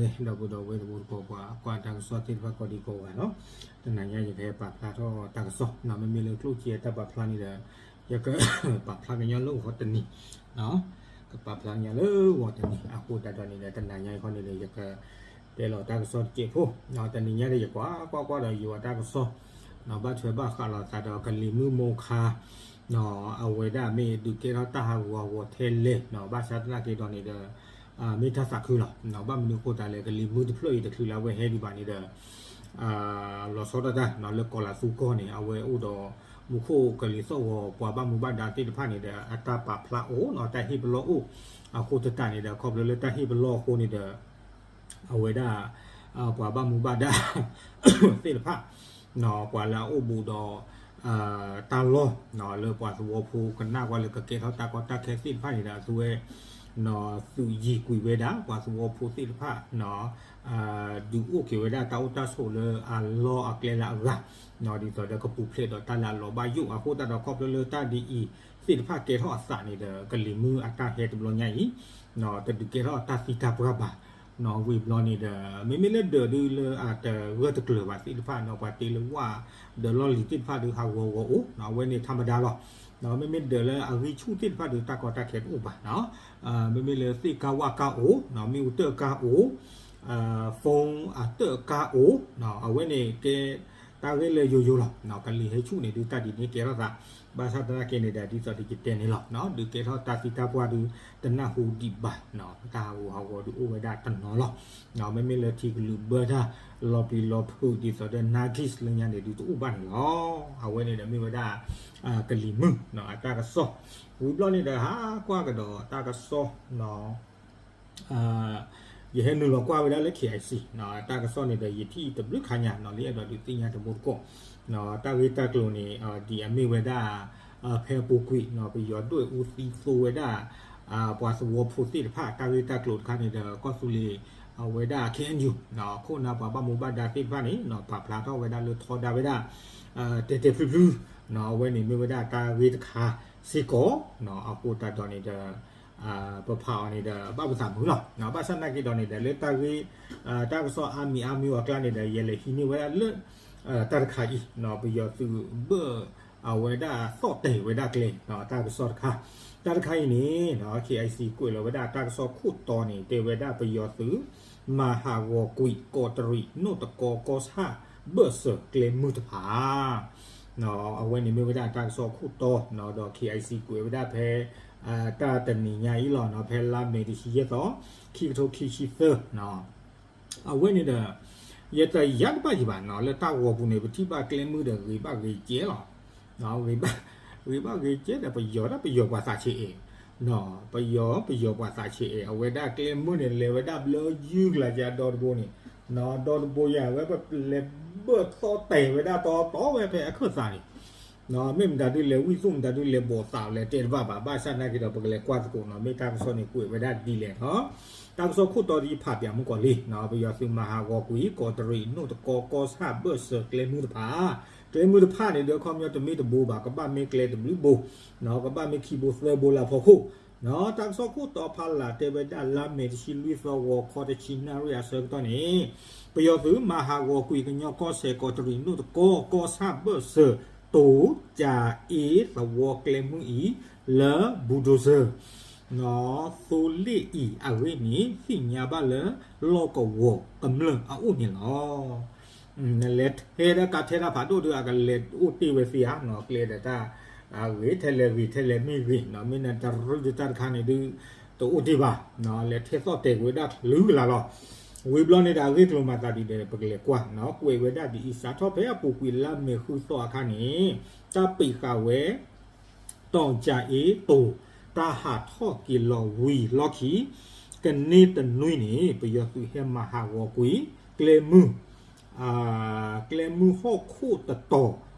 ဒီပုၢ်ဒီဝဲၢ်တံၤသကိး ပှၤကွၢ်တၢ်ကစီၣ်သ့ၣ်တဖၣ်ကိးဒံကိးဂၤနီၤ, တနၤညါယကဟဲပာ်ဖျါထီၣ်တၢ်ကစီၣ်နီၤ, မ့မ့ၢ်လၢကျိၣ်စ့အတၢ်ပာ်ဖျါန့ၣ်ဒီး ယကပာ်ဖျါကညီလၢဂီၤတနံၤ, ကပာ်ဖျါကညီလၢဂီၤတနံၤ, အဃိသတးဒီးန့ၣ်ဒီး တနၤညါအံၤခီန့ၣ်ဒီး ယကတဲလီၤတၢ်ကစီၣ်တစဲးဖိ, တနံၤညါဒီး ယကွၢ်ကွၢ်ကွၢ်ဒီး ယိၤအတၢ်ကစီၣ် ဘၣ်ထွဲဘၣ်ဃးလိာ်သးဒီး ကလံၤမုၢ်မိၢ်ခါ အဝဲဒၣ်မ့ၢ်ဒုးကဲထီၣ်တၢ်ဟးဂူာ်ဟးဂီၤထဲလဲၣ်, ဘၣ်ဆၣ်သနာ်က့ဒီးန့ၣ်ဒီး မ့ၢ်တၢ်သးခုလီၤ. ဘၣ်မနုၤအဃိသတးလဲၣ်, ကလံၤမုၢ်တဖျၢၣ်အံၤတချုးလၢအဝဲဟဲဒံးဘၣ်န့ၣ်ဒီး လီၤဆီဒၣ်တၢ်လၢကီၤလၤသူကီၢ်န့ၣ် အဝဲအိၣ်ဒီး မူခိၣ်ကလံၤသီၣ်ဂီၤ ပှၤဘၣ်မူဘၣ်ဒါသ့ၣ်တဖၣ်န့ၣ်ဒီး အတၢ်ပာ်ဖျါအိၣ်နီၤ, တၢ်ဟ့ၣ်ပလီၢ်အိၣ်, အဃိသတးန့ၣ်ဒီး ခီဖျိလၢတၢ်ဟ့ၣ်ပလီၢ်အဃိန့ၣ်ဒီး အဝဲဒၣ် ပှၤဘၣ်မူဘၣ်ဒါသ့ၣ်တဖၣ် ပှၤလၢအအိၣ်ဘူးဒီး တၢ်လီၢ် လၢပှၤသဝီဖိကနၣ်ကွၢ်လၢကကဲထီၣ်တၢ်ကီတၢ်ခဲသ့ၣ်တဖၣ်န့ၣ်ဒီး အဝဲ သုးယံၤကွံာ်ဝဲဒၣ် ပှၤသဝီဖိသ့ၣ်တဖၣ် ဒုးအိၣ်က့ၤဝဲဒၣ်တၢ်အိၣ်တၢ်ဆိးလၢအလီၢ်အကျဲလၢအဂၤ ဒ်သိးဒီးကပူၤဖျဲးဒီးတၢ်လၢအလီၤဘၣ်ယိၣ်, အဃိသတးဒီးခီဖျိလၢတၢ်ဒ်အံၤသ့ၣ်တဖၣ်ကဲထီၣ်အသးန့ၣ်ဒီး ကလံၤမုၢ်အတၢ်ဟဲတဘျီညါအံၤ တဒုးကဲထီၣ်တၢ်သံတၢ်ပှၢ်ဘၣ်, ဝံၤဘျီန့ၣ်ဒီး မ့မ့ၢ်လၢဒၢးဒုလၢအတဂၢၢ်တကျၢၤဘၣ်သ့ၣ်တဖၣ်နီၤ, ပှၤတ့လၢဝၣ်ဒၢးလီၢ်လံၤသ့ၣ်တဖၣ်ဒုးဟးဂီၤဂီၤအိၣ်, အဝဲန့ၣ်ထးမဒါလီၤ. မ့မ့ၢ်ဒၢးလၢအဂံၢ်ဆူၣ်သ့ၣ်တဖၣ်ဒုး တၢ်ကီတၢ်ခဲတအိၣ်ဘၣ်နီၤ, မ့မ့ၢ်လၢသ့ၣ်ကါဝၣ်ကါအိၣ်, မ့ၣ်အူတၢၣ်ကါအိၣ်, ဖိအတၢၣ်ကါအိၣ်, အဝဲန့ၣ်ကဲ တၢ်ဂ့ၢ်လၢယိယိလီၤ. ကလံၤဟဲဆူၣ်န့ၣ်ဒုးတၢ်ဒ်န့ၣ်ကဲထီၣ်သး, ဘၣ်ဆၣ်သနာ်က့န့ၣ်ဒီး ဒ်သိးဒီးယတဲန့ၣ်လီၤ, ဒုးကဲထီၣ်တၢ်သံတၢ်ပှၢ်ဒုး တနၢ်ဟူဒံးဘၣ်, တၢ်ဟးဂူာ်ဟးဂီၤဒုးအိၣ်ဝဲဒၣ်တနီၤလီၤ. မ့မ့ၢ်လၢထံကလုာ်ဘၢတၢ် လီၤပျံၤလီၤဖုးဒ်သိးဒီး Nargis လၢညါန့ၣ်ဒုး တအိၣ်ဘၣ်န့ၣ်လီၤ. အဝဲန့ၣ်ဒီးမ့ၢ်ဝဲဒၣ် ကလံၤမုၢ်အတၢ်ကစီၣ်, ဝံၤဘျီန့ၣ်ဒီး ဟးကွၢ်ကဒီးတၢ်ကစီၣ် ယဟဲနုာ်လီၤကွၢ်ဝဲဒၣ်လၢ KIC တၢ်ကစီၣ်န့ၣ်ဒီး ယထံၣ်တဘျုးခါညါနီၤ, လၢအဲၣ်ဒိးဒုးသ့ၣ်ညါတဘိတကိး, တၢ်ဂ့ၢ်တၢ်ကျိၤန့ၣ် ဒ်အမ့ၢ်ဝဲဒၣ် ဖဲအပူၤကွံာ်နီၤ ပယီၤဒွဲၣ်အူသံသိဝဲဒၣ် ပှၤသဝီဖိသ့ၣ်တဖၣ် တၢ်ဂ့ၢ်တၢ်ကျိၤတခါန့ၣ်ဒီး ကီၢ်သူလ့ၤ အဝဲဒၣ် KNU ခိၣ်နၢ်ပှၤဘၣ်မူဘၣ်ဒါသ့ၣ်တဖၣ်န့ၣ် ပာ်ဖျါထီၣ်ဝဲဒၣ်လၢထီဒါဝဲဒၣ် တဲတဲဖျုဖျု အဝဲန့ၣ်မ့ၢ်ဝဲဒၣ်တၢ်ဂ့ၢ်တခါစ့ၢ်ကီး, အဃိသတးဒီးန့ၣ်ဒီး ပဖးအီၤန့ၣ်ဒီး ဘၣ်ပသးမုာ်လီၤ. ဘၣ်ဆၣ်သနာ်က့ဒီးန့ၣ်ဒီး လၢတၢ်ဂ့ၢ် တၢ်ကစီၣ်အါမံၤအါမံၤအကျါန့ၣ်ဒီး ယလဲၤဟံးန့ၢ်ဝဲဒၣ်လၢ တၢ်တခါအံၤ ပယီၤသုးဘၢၣ် အဝဲဒၣ်သီၣ်တဲာ်ဝဲဒၣ်ကျဲ တၢ်ကစီၣ်တခါ, တၢ်တခါအံၤန့ၣ် KIC ကွဲးလီၤဝဲဒၣ်တၢ်ကစီၣ်ခိၣ်တီန့ၣ် တဲဝဲဒၣ်ပယီၤသုး မၤဟးဂီၤကွံာ် ကီးတရံး နိၣ်တကီ ကီၢ်ဆၣ် ဘၢၣ်စၢၤကျဲမုၢ်တဖၣ် အဝဲန့ၣ်မ့ၢ်ဝဲဒၣ်တၢ်ကစီၣ်ခိၣ်တီနီၤ, ဒီး KIC ကွဲးဝဲဒၣ်ဖဲ တၢ်တနံၤညါအံၤလီၤနီၤ, ဖဲလါမ့ၤတဆံယဲၢ်သီ ခံကထိခံဆံသၢ အဝဲန့ၣ်ဒီး ယတယါတဘၣ်ယံၤဘၣ်နီၤ, လၢတၢ်ဂီၤပူၤန့ၣ် ပထံၣ်ဘၣ်ကျဲမုၢ်ဒီးဂ့ၤဘၣ်ဂ့ၤကဲလီၤ. ဂ့ၤဘၣ်ဂ့ၤကဲဒီး ပယီၤဒၣ်ပယီၤပှၤသးဆံးအဲၣ်, ပယီၤပယီၤပှၤသးဆံးအဲၣ်, အဝဲဒၣ်ကျဲမုၢ်န့ၣ် လဲၤဝဲဒၣ်ဘျၢယုၢ်ကလၤကဒီတဘိန့ၣ်, ဒီတဘိယၤ အဝဲပလဲၤဘၢၣ်သီၣ်တဲာ်ဝဲဒၣ်တီတီဝဲဖဲအခၢၣ်သးန့ၣ် မ့ၢ်မတၤဒုးလဲၤဝံၣ်သူၣ် မတၤဒုးလဲၤဘိးသးလဲၤတဲတဘၣ်ဘၣ်, ဘၣ်ဆၣ်သနာ်က့ဒီး ပကလဲၤကွၢ်သကိးနီၤ, မ့ၢ်တၢ်ကစီၣ်န့ၣ်ကွဲးဝဲဒၣ်ဒ်လဲၣ်နီၤ. တၢ်ကစီၣ်ခိၣ်တီဒ်ဖးပၠးမုၢ်ကီးလံနီၤ, ပယီၤသုးမၤဟးဂီၤကွံာ် ကီးတရံး နိၣ်တကီ ကီၢ်ဆၣ် ဘၢၣ်စၢၤကျဲမုၢ်တဖၣ်, ကျဲမုၢ်တဖၣ်န့ၣ်ဒီး ခီပညီတမ့ၢ်တဘိဘၣ်, ကဘၣ်မ့ၢ်ကျဲတဘျုးဘိနီၤ, ကဘၣ်မ့ၢ်ခံဘိသၢဘိလၢအဖီခိၣ် တၢ်ကစီၣ်ခိၣ်တီဖးလၢ်တဲဝဲဒၣ် လါမ့ၤတဆံလွံၢ်သီ ဂီၤခီတဆံနၣ်ရံၣ်အဆၢကတီၢ်န့ၣ်, ပယီၤသုးမၤဟးဂီၤကွံာ် ကညီကီၢ်စဲၣ် ကီးတရံး နိၣ်တကီ ကီၢ်ဆၣ်ဘၢၣ်စၢၤ တိၤကၠၤအ့ သဝီကျဲမုၢ်အံၤ လၢ bulldozer သိလ့ၣ်အံၤအဂ့ၢ်န့ၣ် သ့ၣ်ညါဘၣ်လၢ လီၢ်ကဝီၤကမျၢၢ်အအိၣ်န့ၣ်လီၤ. နလဲၤထဲဒၣ်ကါထဲဒၣ်ဖးဒိၣ်ဒီး အကလဲၤအိၣ်တ့ၢ်ဝဲသ့ဧါနီၤ, ကျဲဒီးတၢ် ဂ့ၤထဲလဲၣ်ဂ့ၤထဲလဲၣ်မ့ၢ်ဂ့ၤနီၤ, မ့ၢ်နတရူၢ်ဒုးတၢ်တခါန့ၣ်ဒုး တအိၣ်တ့ၢ်ဘၣ်, လဲၤထဲသီၣ်တဲာ်ကွံာ်ဝဲဒၣ်ကလုာ်ကလၤလီၤ. ဝံၤဘျီန့ၣ်ဒီး အဂ့ၢ်ကျိၤမၤသးဒ်လဲၣ် ပကလဲၤကွၢ်နီၤ, ကွဲးဝဲဒၣ်ဒ်အံၤ စးထီၣ်ဖဲအပူၤကွံာ်လါမ့ၤဃုသီအခါန့ၣ် တၢ်ပံးဃာ်ဝဲ တီၤကၠၤအ့တိၤ တၢ်ဟးထီၣ်က့ၤလီၤဝံၤလီၢ်ခံ ကန့ၢ်တနွံန့ၣ် ပယီၤသုးဟဲမၤဟးဂီၤကွံာ် ကျဲမုၢ် ကျဲမုၢ်ဟီၣ်ခိၣ်တတီၤ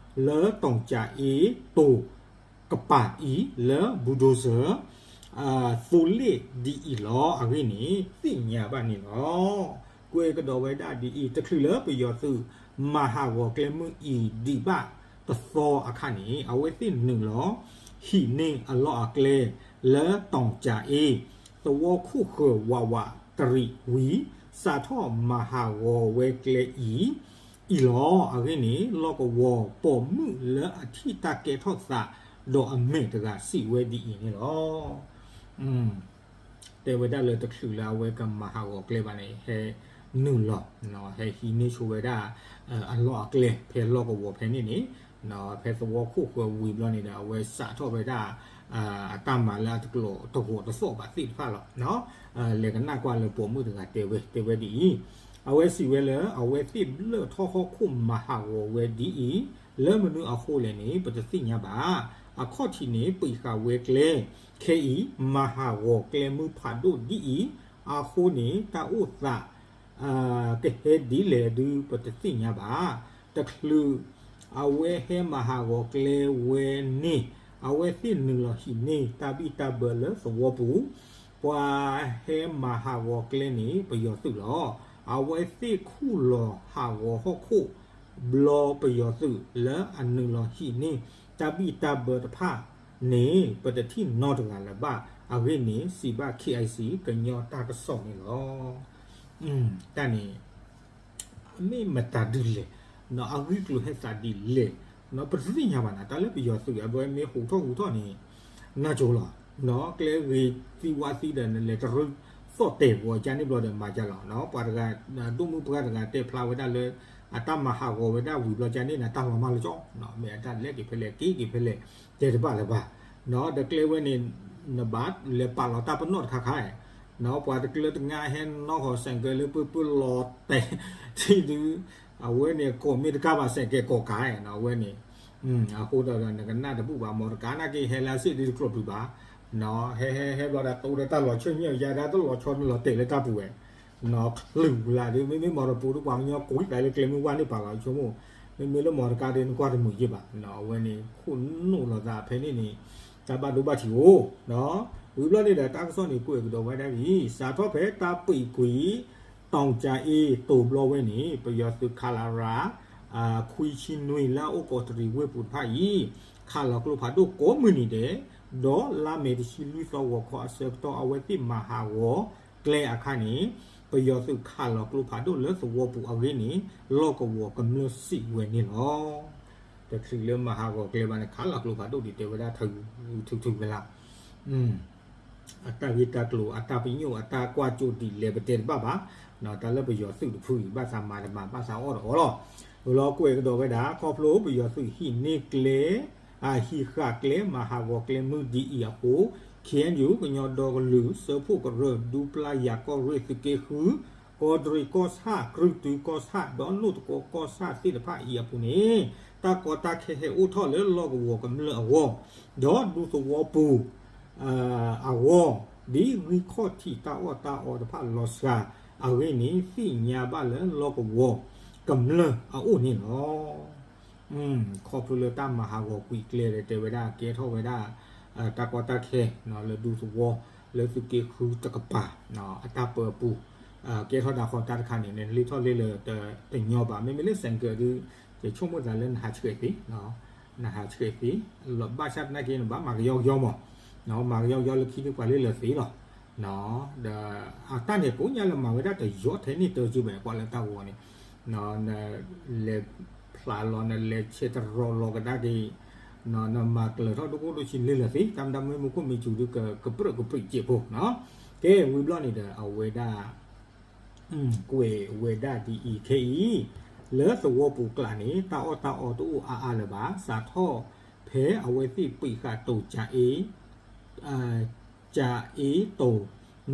လၢတီၤကၠၤအ့တိၤ ကပၤအံၤ လၢ bulldozer သိလ့ၣ်ဒ်အံၤလီၤအဂ့ၢ်န့ၣ် သ့ၣ်ညါဘၣ်န့ၣ်လီၤ. ကွဲးကဒီးဝဲဒၣ်ဒ်အံၤ တချုးလၢပယီၤသုး မၤဟးဂီၤကျဲမုၢ်အံၤဒံးဘၣ်တသီအခါန့ၣ် အဝဲသ့ၣ်နုာ်လီၤ ဟံးန့ၢ်အလီၢ်အကျဲ လၢတီၤကၠၤအ့ သဝီခိၣ်ဃၢၤဝးဝး ကီးတရံးဝံၤ စးထီၣ်မၤဟးဂီၤဝဲကျဲအံၤ အံၤလီၤ. အဂ့ၢ်န့ၣ် လီၢ်ကဝီၤပိာ်မုၣ်လၢအထံၣ်တၢ်ကဲထီၣ်သး ဒီးအမဲာ်တဂၤစံးဝဲဒ်အံၤန့ၣ်လီၤ. တဲဝဲဒၣ်လၢတချုးလၢအဝဲကမၤဟးဂီၤကျဲဘၣ်န့ၣ် ဟဲနုာ်လီၤ ဟဲဟံးန့ၢ်ဆိဝဲဒၣ် အလီၢ်အကျဲ ဖဲလီၢ်ကဝီၤဖဲန့ၣ်န့ၣ် ဖဲသဝီခိၣ်ဃၢၤဝံၤဘျီန့ၣ်ဒီး အဝဲစးထီၣ်ဝဲဒၣ် အတၢ်မၤလၢအတကျိၤတဂီၤတသီၣ်ဘၣ်သ့ၣ်တဖၣ်လီၤ. လဲၤကနၣ်ကွၢ်လၢပိာ်မုၣ်တဂၤတဲဝဲ တဲဝဲဒ်အံၤ, အဝဲစံးဝဲလၢ အဝဲသ့ၣ်ဘျၢၣ်ထီၣ်ဟီၣ်ခိၣ်မၤဟးဂီၤဝဲဒ်အံၤ လၢမနုၤအဃိလဲၣ်န့ၣ် ပတသ့ၣ်ညါဘၣ်. အခီၣ်ထံးန့ၣ် ပံးဃာ်ဝဲကျဲ ခဲအံၤ မၤဟးဂီၤကျဲမုၢ်ဖးဒိၣ်ဒ်အံၤ အဃိန့ၣ် တၢ်အိၣ်သး ကဟဲဒ်လဲၣ်ဒုး ပတသ့ၣ်ညါဘၣ်. တချုး အဝဲဟဲမၤဟးဂီၤကျဲဝဲန့ၣ် အဝဲသ့ၣ်နုာ်လီၤဟံးန့ၢ် တၢ်ဘံၣ်တၢ်ဘၢလၢသဝီပူၤ, ပှၤဟဲမၤဟးဂီၤကျဲန့ၣ် ပယီၤသုးလီၤ. အဝဲသ့ၣ်ခူၣ်လီၤဟးဂီၤဟီၣ်ခိၣ် ဘျီပယီၤသုးလၢအနုာ်လီၤဟံးန့ၢ် တၢ်ဘံၣ်တၢ်ဘၢတဖၣ်န့ၣ် ပတထံၣ်နီတဂၤလၢၤဘၣ်. အဂ့ၢ်န့ၣ် စံးဘၣ် KIC ကညီတၢ်ကစီၣ်န့ၣ်လီၤ. တၢ်န့ၣ် မ့ၢ်မတၤဒုးလဲၣ်, အဂ့ၢ်ကျိၤဟဲသးဒ်လဲၣ်, ပတသ့ၣ်ညါဘၣ်နၤ. တၢ်လၢပယီၤသုးအဝဲမ့ၢ်ဟူးထီၣ်ဟူးထီၣ်န့ၣ် နၢ်ကၠိလီၤ. ကျဲဂ့ၤသံဝါသံဒီး နလဲၤတရၢသီၣ်တဲာ်ပှၤကန့ၣ်ဘျီဒီး မၤကလီၤ. ပှၤတဂၤ ဒိၣ်မုၢ်ပှၢ်တဂၤတဲဖျါဝဲဒၣ်လၢ အတၢ်မၤဟးဂီၤဝဲဒၣ်ဝံၤဘျီကန့ၣ် နတၢ်လီၤမၢ်လီၤကၠီ, မ့ၢ်အတၢ်လဲၤက့ၤဖဲလဲၣ် က့ၤက့ၤဖဲလဲၣ် တဲတဘၣ်လၢၤဘၣ်. ဒီးကျဲဝဲန့ၣ် နဘၣ်လဲၤပာ်လီၤတၢ်ပနီၣ်တခါခါ, ပှၤတကျၢတငါဟဲနီၣ်ဃီၤ ဆိုင်ကယ် လၢပၢပၢလီၤတဲာ် ထံဒုး အဝဲန့ၣ် ကိးမ့ၢ်တကါဘၣ် ဆိုင်ကယ် ကိးကါ, အဝဲန့ၣ် အဃိဒီး နကနၣ်တဘူၣ်ဘၣ် မ့ၢ်တကါနာ်က့ ဟဲလၢစ့ၣ်ဒုးတကျိးပျုၤဘၣ်, ဟဲဟဲဟဲဘျီဒီး တိဒီးတၢ်လီၤဆၢညၣ်ယါဒၣ် တလီၤဆီတလီၤတဲာ်လၢတၢ်ပူၤဝဲ ချုးလၢ်ဒုး မ့မ့ၢ်မီၢ်တပူၤဒုး ပှၤကညီကွံာ်သးလၢကျဲမုၢ်ဝါန့ၣ်ပာ်လီၤဆိကမိၣ်, မ့မ့ၢ်လၢမီၢ်တကါဒုး နကွၢ်တမုာ်ယ့ၢ်ဘၣ်. အဝဲန့ၣ် ခိၣ်နူာ်လီၤသးဖဲန့ၣ်န့ၣ် တၢ်ဘၣ်ဒိဘၣ်ထံးအိၣ်, ဝံၤဘျီန့ၣ်ဒီး တၢ်ကစီၣ်န့ၣ် ကွဲးကဒီးဝဲဒၣ်အံၤ စးထီၣ်ဖဲတၢ်ပံးကွံာ် တီၤကၠၤအ့တိၤဘျီဝဲန့ၣ် ပယီၤသုး ခလရ ခွံဆံနွံ လၢအအိၣ်ကီးတရံးဝ့ၢ်ပူၤတဖၣ်အံၤ ခးလီၤကျိဖးဒိၣ်ကိးမုၢ်နံၤဒဲး, ဒီးလါမ့ၤတဆံလွံၢ်သီဂီၤခီအဆၢကတီၢ် အဝဲသ့ၣ်မၤဟးဂီၤကျဲအခါန့ၣ် ပယီၤသုးခးလီၤကျိဖးဒိၣ်လၢသဝီပူၤအဂ့ၢ်န့ၣ် လီၢ်ကဝီၤကမျၢၢ်စံးဝဲန့ၣ်လီၤ. တချုးလၢမၤဟးဂီၤကျဲဘၣ်န့ၣ် ခးလီၤကျိဖးဒိၣ်ဒ်တဲဝဲဒၣ် ထုးထုးဝဲလၢ အတၢ်ဂ့ၢ်တၢ်ကျိၤ အတၢ်ပညိၣ် အတၢ်ကွၢ်ကၠိဒ်လဲၣ် ပတဲတဘၣ်ဘၣ်, တၢ်လၢပယီၤသုးတဖုအံၤ ဘၣ်သးမၤတမၤ ဘၣ်သးအီၣ်တအီလီၤ. လီၤကွဲးကဒီးဝဲဒၣ် ခီဖျိပယီၤသုးဟံးန့ၢ်ကျဲ ဟံးဃာ်ကျဲ မၤဟးဂီၤကျဲမုၢ်ဒ်အံၤအဃိ KNU ကညီဒီကလုာ် စၢဖှိၣ်ကရၢ ဒူပျၢ်ယၤကီၢ်ရ့ၣ် သုးက့ဃု ကီးတရံးကီၢ်ဆၣ် ကြုၢ်တုကီၢ်ဆၣ် ဒီးနိၣ်တကီကီၢ်ဆၣ်သ့ၣ်တဖၣ်အံၤအပူၤန့ၣ် တၢ်ကီတၢ်ခဲဟဲအိၣ်ထီၣ်လၢလီၢ်ကဝီၤကမျၢၢ်အဂီၢ်, ဒီးဒူသဝီပူၤ အဂီၢ် ဒ်ဂံၢ်ခီၣ်ထံးတၢ်အီၣ်တၢ်အီတဖၣ်လီၤစှၤအဂ့ၢ်န့ၣ် သ့ၣ်ညါဘၣ်လၢလီၢ်ကဝီၤကမျၢၢ်အအိၣ်န့ၣ်လီၤ. ခီဖျိလၢတၢ်မၤဟးဂီၤကွံာ်ကျဲဒီး တဲဝဲဒၣ်ကဲထီၣ်ဝဲဒၣ် တၢ်ကီတၢ်ခဲ လၢဒူသဝီ လၢသုးက့ဃုတကပၤ အတၢ်ပၢအပူၤ ကဲထီၣ်ဒၣ်ဃီတၢ်တခါန့ၣ် နလ့ထီၣ်လ့လၢာ်တညီဘၣ်. မ့မ့ၢ်လၢ ဆိုင်ကယ် ဒုး ယဆိကမိၣ်သးလၢနဟးဆှဲးသ့ နဟးဆှဲးသ့ ဘၣ်ဆၣ်သနာ်က့ နဘၣ်မၤကယီကယီမး မၤကယီကယီလၢခံန့ၣ် ပှၤလ့လၢာ်သ့လီၤ. ဒီးအတၢ်န့ၣ်ကိးညါလၢမၤဝဲဒၣ်တယီထဲန့ၣ်တစုဘၣ် ကွၢ်လၢတၢ်ဂီၤန့ၣ် နလဲၤဖျါလီၤ နလဲၤဆဲးတရီလီၤကဒါက့ၤ နမၤကျၢၤထီၣ်ဒိၣ်ကိၢ်ဒိၣ်ဆံးလ့လၢာ်သ့ တၢ်မတၤမ့ၢ်မူခိၣ်မ့ၢ်စူၤဒုး ကပြၢၢ်ကပြံးစဲးဖိနီၤ. ကဲ ဝံၤဘျီန့ၣ်ဒီး အဝဲဒၣ် ကွဲးဝဲဒၣ်ဒ်အံၤခဲအံၤ လၢသဝီပူၤကျးန့ၣ် တၢ်အီၣ်တၢ်အီတအိၣ်အါအါလၢၤဘၣ်. စးထီၣ်ဖဲအဝဲသ့ၣ်ပံးဃာ်တိၤကၠၤအ့ ကၠၤအ့တိၤ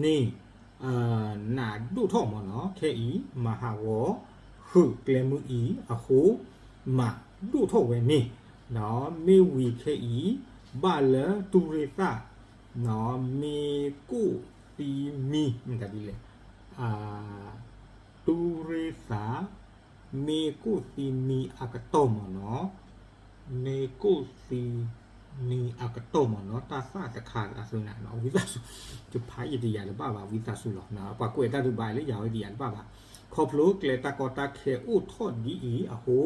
န့ၣ် နးဒိၣ်ထီၣ်မ့ၢ်နီၤ ခဲအံၤ မၤဟးဂီၤ ဃုာ်ကျဲမုၢ်အံၤအဃိ မၤဒိၣ်ထီၣ်ဝဲန့ၣ် မ့ၢ်ဝံၤခဲအံၤ ဘၣ်လၢတူၢ်ရ့ၣ်သၣ် မ့ၢ်ကိၣ်သံမံ မတၤဒ်လဲၣ် တူၢ်ရ့ၣ်သၣ် မ့ၢ်ကိၣ်သံမံအကတီၢ်မ့ၢ်နီၤ မ့ၢ်ကိၣ်သံမံအကတီၢ်မ့ၢ်နီၤ တၢ်သၣ်တခါအသုနၤ ဝံသးစူၤ ယဖးယတယာ်တဘၣ်ဘၣ် ဝံသးစူၤလီၤ ပှၤကွဲးတၢ်ဒုးဘၣ်လၢယၤဝဲတယာ်တဘၣ်ဘၣ် ခီဖျိကျဲတၢ်ကီတၢ်ခဲအိၣ်ထီၣ်ဒ်အံၤအဃိ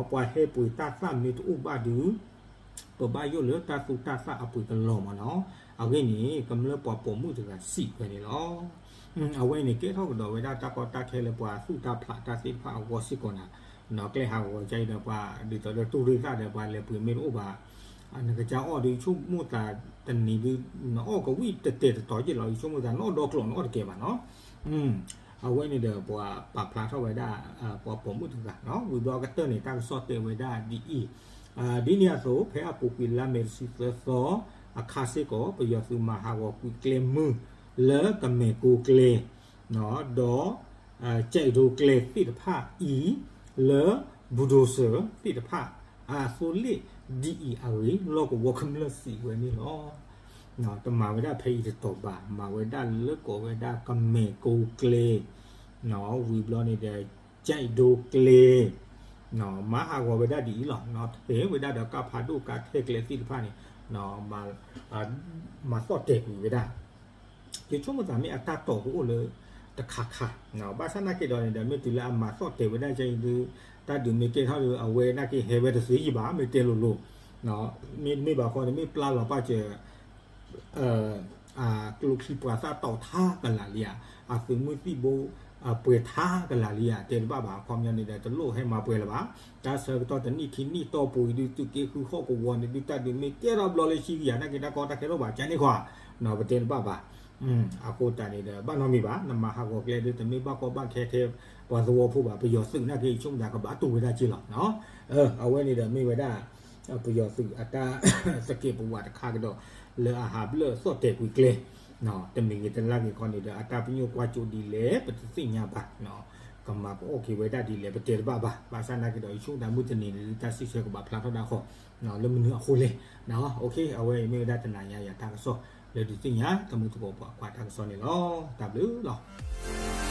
ပှၤဟဲပှ့ၤတၢ်သၣ်မ့ၢ်တအိၣ်ဘၣ်ဒုး ပဘၣ်ယိၣ်လၢတၢ်သူတၢ်သၣ်အပှ့ၤကလီၤမ့ၢ်နီၤ အဂ့ၢ်န့ၣ် ကမျၢၢ်ပှၤပိာ်မုၣ်တဂၤစံးဝဲန့ၣ်လီၤ. အဝဲန့ၣ်ကဲထီၣ်ကဒီးဝဲဒၣ်တၢ်ကီတၢ်ခဲလၢပှၤသူၣ်တၢ်ဖျးတၢ်သ့ၣ်တဖၣ်အဂီၢ်စ့ၢ်ကီးနၤ, နီၢ်ကျဲဟးဂီၤကါအံၤဒီးပှၤဒ်သိးလၢတူၢ်ရ့ၣ်သၣ်ဒီးပှၤလဲၤပှ့ၤမ့ၢ်တအိၣ်ဘၣ်, နကစၢ်အီၣ်ဒီးယဆိကမိၣ်သးတနံၤဒုး နအီၣ်ကဝံၣ်တတဲာ်တတီၤက့ၢ်လီၤ, ယဆိကမိၣ်သးနအီၣ်ဒီကျိာ်နအီၣ်တကဲဘၣ်နီၤ. အဝဲန့ၣ်ဒီးပှၤပာ်ဖျါထီၣ်ဝဲဒၣ် ပှၤပိာ်မုၣ်တဂၤနီၤ, ဝံၤဘျီကတၢၢ်န့ၣ် တၢ်ကစီၣ်တဲဝဲဒၣ်ဒ်အံၤ, ဒ်န့ၣ်အသိး ဖဲအပူၤကွံာ်လါမ့ၤတဆံသၢသီအခါစ့ၢ်ကီး ပယီၤသုးမၤဟးဂီၤကွံာ်ကျဲမုၢ် လၢကမဲာ်ကိကျဲ ဒီး ကဲးဒိကျဲသ့ၣ်တဖၣ်အံၤ လၢ bulldozer သ့ၣ်တဖၣ် အသိလ့ၣ်ဒ်အံၤအဂ့ၢ် လီၢ်ကဝီၤကမျၢၢ်စံးဝဲန့ၣ်လီၤ. တမၤဝဲဒၣ်ဖဲအံၤတတီၤဘၣ်, မၤဝဲဒၣ်လၢကိးဝဲဒၣ်ကမဲာ်ကိကျဲ ဝံၤဘျီန့ၣ်ဒီး ကဲးဒိကျဲ မၤဟးဂီၤဝဲဒၣ်ဒ်အံၤလီၤ, ထဲဝဲဒၣ်ဒီးကါဖးဒိၣ်ကါထဲကျဲသ့ၣ်တဖၣ်န့ၣ် မၤသီၣ်တဲာ်ကွံာ်ဝဲဒၣ် ယဆိကမိၣ်သးမ့ၢ်အတၢ်တီၢ်ကအိၣ်လၢတခါခါ, ဘၣ်ဆၣ်နာ်က့ဒီးန့ၣ်ဒီး မ့ၢ်တုၤလၢအမၤသီၣ်တဲာ်ဝဲဒၣ်ကဲအံၤဒုး တၢ်ဒုးမ့ၢ်ကဲထီၣ်ဒီး အဝဲနာ်က့ဟဲဝဲတသ့ယံၤဘၣ် မ့ၢ်တဲလိၤလိၤ, မ့တမ့ၢ်ဘၣ်ဃီန့ၣ် မ့ၢ်ပျၢ်လီၤပာ်စၢၤ အကျိချံပှၤသၣ်တီထါကလးလံဧါ, အသုးမုၢ်သံၣ်ဘိ ပှဲၤထါကလးလံဧါ တဲတဘၣ်ဘၣ်, အခီပညီန့ၣ်ဒီး တလိၣ်ဟဲမၤပှဲၤလၢၤဘၣ်, တၢ်ဆၢကတီၢ်တနံၣ်ခံနံၣ်တီၢ်ပူၤအံၤဒုး သုးက့ဃုဟီၣ်ကဝီၤန့ၣ်ဒုး တၢ်ဒုးမ့ၢ်ကဲထီၣ်ဘျီလၢဆံကယၤနာ်က့ တၢ်ကီတၢ်ခဲထီၣ်ဘၣ် ကန့ၣ်ခွါ, ပတဲတဘၣ်ဘၣ်, အဃိသတးန့ၣ်ဒီး ဘၣ်နီတမံၤဘၣ်, နမၤဟးဂီၤကျဲဒုး တမ့ၢ်ဘၣ်ကီဘၣ်ခဲထဲပှၤသဝီဖိဘၣ်, ပယီၤသုးနာ်က့ ယဆိကမိၣ်သးကဘၣ်တူၢ်ဝဲဒၣ်က့လီၤ. အဝဲန့ၣ်ဒီးမ့ၢ်ဝဲဒၣ် ပယီၤသုးအတၢ်သကဲးပဝးတခါကဒီး လၢအဟးဘျၢၣ်သီၣ်တဲာ်ကွံာ်ကျဲ တမံၤဂ့ၤတလါဂ့ၤခီန့ၣ်ဒီး အတၢ်ပညိၣ်ကွၢ်ကၠိဒ်လဲၣ် ပတသ့ၣ်ညါဘၣ်, ကမၤကအိၣ်က့ၤဝဲဒၣ်ဒ်လဲၣ် ပတဲတဘၣ်ဘၣ်, ဘၣ်ဆၣ်နာ်က့ဒီး ယဆိကမိၣ်သးမုၢ်တနံၤန့ၣ် တၢ်စံးဆၢကဘၣ်ဖျါထီၣ်ဒၣ်ဃီ လၢမနုၤအဃိလဲၣ်, အဝဲအံၤမ့ၢ်ဝဲဒၣ်တနၤညါယၤတၢ်ကစီၣ်လၢဒုးသ့ၣ်ညါ တမုၢ်သကိးပှၤကွၢ်တၢ်ကစီၣ်န့ၣ်လီၤ. တၢ်ဘျုးလီၤ.